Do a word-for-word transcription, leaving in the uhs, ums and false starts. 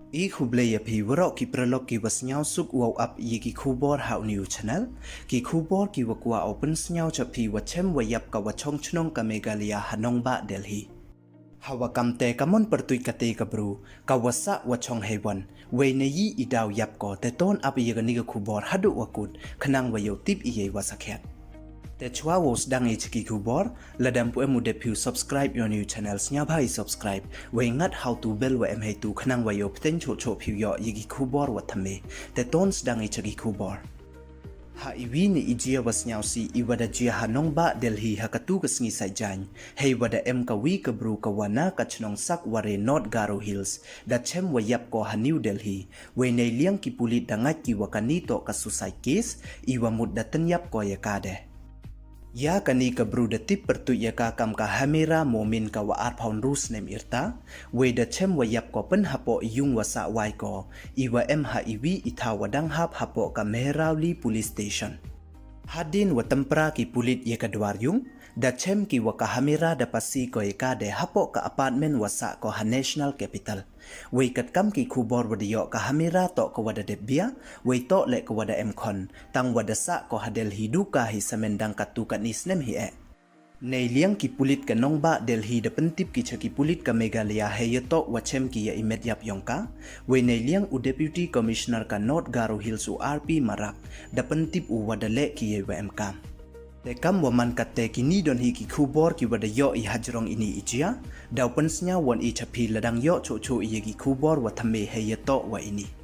I khublei ya phi waroh ki paralok ki wa sniawsuk wow ap ya ki khubor ha u new channel. Ki khubor ki wa kwah u pynsniaw cha phi, wa chem wa yap ka wa chong chnong ka Meghalaya ha nongbah Delhi. Ha wa kamte ka mon pyrtuit kate ka bru, ka wa sah wa chong heiwon, wei nei i daw yap ko, te ton ap ya kani ka khubor haduh wa kut, khnang wa yoh tip i yei wa sakhiat. Te chwa wow sdang i cha ki khubor, lada ym pu em u dep phi u subscribe ya u new channel, sniawbha i subscribe, wei ngat ha u tu bell wa em heitu khnang wa yoh pteng choh choh phi u yoh ya ki khubor wa thymme. Te ton sdang i cha ki khubor. Ha i wi ni i jia wa sniawsih i wa da jia ha nongbah Delhi ha katu ka sngi Saitjaiñ, hei wa da em ka wi ka bru ka wa na ka chnong Sakware, North Garo Hills, da chem wa yap ko ha New Delhi, wei nei liang ki pulit da ngait ki wa kani toh ka suicide case, i wa mut da tynyap ko ya ka de. Ya kani ka bru da tip pyrtuit ya ka kam ka Hamera Momin ka wa arphaw ynru snem i rta, wei da chem wa yap ko pyn hapoh i yung wa sah wai ko, i wa em ha i wi i thaw wa dang hap hapoh ka Mehrauli Police Station. Hadien wa tympra ki pulit ya ka dwar yung, da chem ki wa ka Hamera da pasi ko ya ka de hapoh ka apartment wa sah ko ha National Capital. Wei katkam ki khubor wa da yoh, ka Hamera toh ka wa da dep bia, wei toh leh ka wa da em khon, tang wa da sah ko ha Delhi du ka hi samen dang katu katni snem hi eh. Nei liang ki pulit ka nongbah Delhi da pyntip ki cha ki pulit ka Meghalaya hei ya toh wa chem ki ya i met yap yong ka, wei nei liang u Deputy Commissioner ka North Garo Hills u R P Marak, da pyntip u wa da leh ki yei wa em kam. Te kam wa man kate, kini don hi ki khubor ki wa da yoh i hajrong ini i jia, daw pynsniaw won i cha phi lada ym yoh choh choh i ya ki khubor wa thymme hei ya toh wa ini.